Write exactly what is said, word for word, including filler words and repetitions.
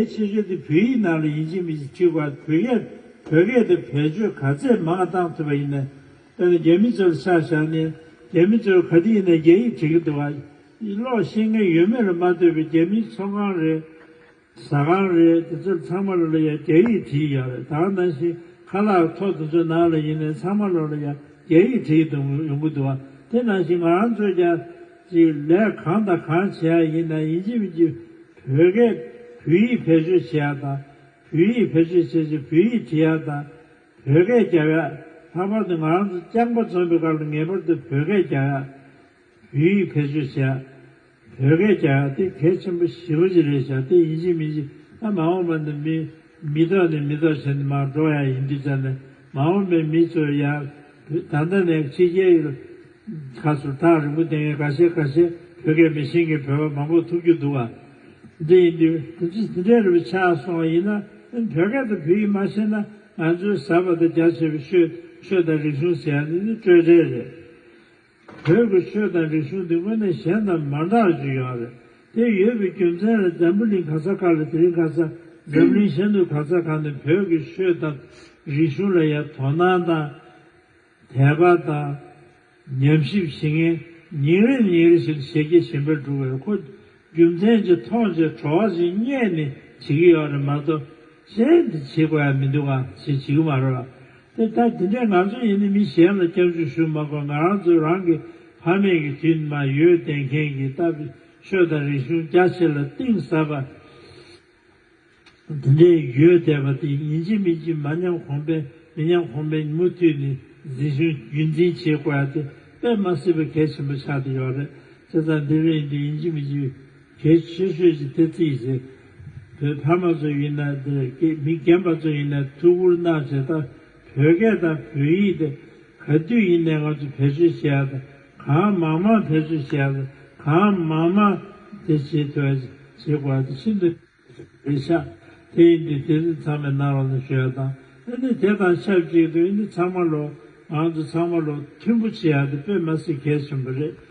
གལ་ཆེ་ཤོས་དེ་བོད་ཡིག་ནང་ལ་ཡིན་གཅིག་མིན་གཅིག་བྲིས་དགོས། བོད་སྐད་བོད་སྐད་དེ་བེད་སྤྱོད་ག་ཚད་མང་བཏང་ཐུབ་པ་ཡིན་ན། དཔེར་ན་རྒྱ་མི་ཚོ་ལ་ཆ་བཞག་ནས་རྒྱ་མི་ཚོས་ག་དུས་ཡིན་ན་རྒྱ་ཡིག་བྲིས་ཀྱི་འདུག་བ། ཀློག་ཤེས་མཁན་ཡོད་མེད་ལ་མ་ལྟོས་པའི་རྒྱ་མིའི་ཚོང་ཁང་རེད། ཟ་ཁང་རེད། དེ་ཚོར་ཚང་མ་ལ་ལ་ཡ་རྒྱ་ཡིག་བྲིས་ཡོད་རེད། ད་ག་ནང་བཞིན་ཁ་ལག་ཐོ་དེ་ཚོའི་ནང་ལ་ཡིན་ནའི་ཚང་མ་ལ་ལ་ཡ་རྒྱ་ཡིག་བྲིས་ཡོང་ཡོང་གི་འདུག་བ། དེ་ནང་བཞིན་ང་རང་ཚོས་ཀྱང་ཅིག་ལས་གང་དང་གང་བྱེད་ཡ་ཡིན་ན་ཡིན་གཅིག་མིན་གཅིག་བོད་སྐད་བོད་ཡིག་བེད་སྤྱོད་བྱེད་ཡ་དང་། བོད་ཡིག་བེད་སྤྱོད་བྱེད་ཅིང་བོད་ཡིག་བྲིས་ཡ་དང་། བོད་སྐད་རྒྱབ་ཡ། ལྷག་པར་དུ་ང་རང་ཚོ་རྐྱང་པ་འཛོམས་པའི་སྐབས་ལ་ངེས་པར་དུ་བོད་སྐད་རྒྱབ་ཡ། བོད་ཡིག་བེད་སྤྱོད་བྱས། བོད་སྐད་རྒྱག་ཡ་དེ་གལ་ཆེན་པོ་ཞེ་པོ་ཅིག་རེད་ཤག་དེ་ཡིན་གཅིག་མིན་གཅིག་ད་མ་འོངས་པ་ནི་མི་མི་ཐོག་ནས་མི་ཐོག་བྱས་ནས་མར་འགྲོ་ཡ་ཡིན་དུས་ཙང་ནས་མ་འོངས་པའི་མི་ཚོ་ཡ་ད་ལྟ་ནས་ཕྱི་རྒྱལ་ཁ་སུ་ཐག་རིང་པོ་བསྡད་མཁན་ཁ་ཤས་ཁ་ཤས་བོད་སྐད་མི་ཤེས་མཁན་བོད་པ་མང་པོ་ཐུག་རྒྱུ་འདུག་ག་འདི་ཡིན་དུས་དེ་ཚོ་དེ་འདྲའི་རེ་བ་ཆགས་སོང་བ་ཡིན་ན་བོད་སྐད་དང་བོད་ཡིག་མ་ཤེས་ན་ང་ཚོའི་ཟབ་པ་དང་རྒྱ་ཆེ་བའི་ཆོས་ཆོས་དང་རིག་གཞུང་ཟེར་ཡ་འདི་ནི་སྤྲོས་བྲལ་རེད། བོད་ཀྱི་ཆོས་དང་རིག་གཞུང་འདི་དངོས་གནས་གཞན་དང་མ་འདྲ་བ་ཅིག་ཡོད་རེད། དེ་ཡོད་པའི་རྒྱུ་མཚན་ལ་འཛམ་བུ་གླིང་ག་ས་ག་ལ་དེ་རིང་ཁ་སང་འཛམ་གླིང་གཞན་དུ་ག་ས་ག་ནས་བོད་ཀྱི་ཆོས་དང་རིག་གཞུང་ལ་ཡང་དོ་སྣང་དང་དད་པ་དང་ཉམས་ཞིབ་བྱེད་མཁན་ཉིན་རེ་ཉིན་རེ་བཞིན་ཞལ་གྱིས་བཞིན་པར་འགྲོ་བའི་ཁོ། རྒྱུ་མཚན་ཅིག་མཐོང་བྱས་བྲོ་བ་ཞིག་རྙེད་ནས་བྱེད་ཀྱི་ཡོད་རེད་མ་གཏོགས་གཞན་དེ་བྱེད་དགོས་ཡ་མི་འདུག་ག་ཞེས་བྱེད་ཀྱི་མ་རེད་བ། དེ་ལྟར་དེ་འདྲའི་ང་ཚོ་ཡིན་ན་མི་གཞན་ལ་སྐྱབས་འཇུག་ཞུ་མ་དགོས། ང་རང་ཚོ་རང་གི་ཕ་མེས་ཀྱི་དུས་ནས་མར་ཡོད་བསྡད་མཁན་གྱི་ལྟ་བུའི་ཆོས་དང་རིག་གཞུང་རྒྱ་ཆེ་ལ་གཏིང་ཟབ་པ་དེ་འདྲའི་ཡོད་བསྡད་པ་དེ་ཡིན་གཅིག་མིན་གཅིག་མ་ཉམས་གོང་འཕེལ་མི་ཉམས་གོང་འཕེལ་མུ་མཐུད་ནས་འཛིན་སྐྱོང་རྒྱུན་འཛིན་བྱེད་དགོས་ཡ་དེ་དཔེ་མ་སྲིད་པའི་གལ་ཆེན་པོ་ཆགས་བསྡད་ཡོད་རེད། བྱས་ཙང་འདི་རེད་འདི་ཡིན་གཅིག་མིན་གཅིག་གལ་ཆེ་ཤོས་ཀྱི་དེ་རྩིས་བྱས། བོད་ཕ་མ་ཚོ་ཡིན་ན་འདིར་སྐད་མི་རྒན་པ་ཚོ་ཡིན་ན་ཐུགས་ཁུར་གནང་བྱས་ད་བོད་སྐད་དང་བོད་ཡིག་དེ་ག་དུས་ཡིན་ནའི་ང་ཚོ་བེད་སྤྱོད་བྱེད་ཡ་དང་གང་མང་མང་བེད་སྤྱོད་བྱེད་ཡ་དང་གང་མང་མང་དེ་བྱེད་ཐུབ་ཡ་བྱེད་དགོས་ཡ་དེ་ཤིན་ཏུ་རེད་ཤག་དེ་ཡིན་དུས་དེ་ཚོ་ཚང་མས་གནང་རོགས་གནང་ཞུ་ཡ་དང་ཨ་ནི་དེ་དང་ཆབས་ཅིག་ཏུ་ཨ་ནི་ཚང་མ་ལོ་ང་ཚོ་ཚང་མ་ལོ་མཐུན་པོ་བྱེད་ཡ་དེ་དཔེ་མ་སྲིད་གལ་ཆེན་པོ་རེད།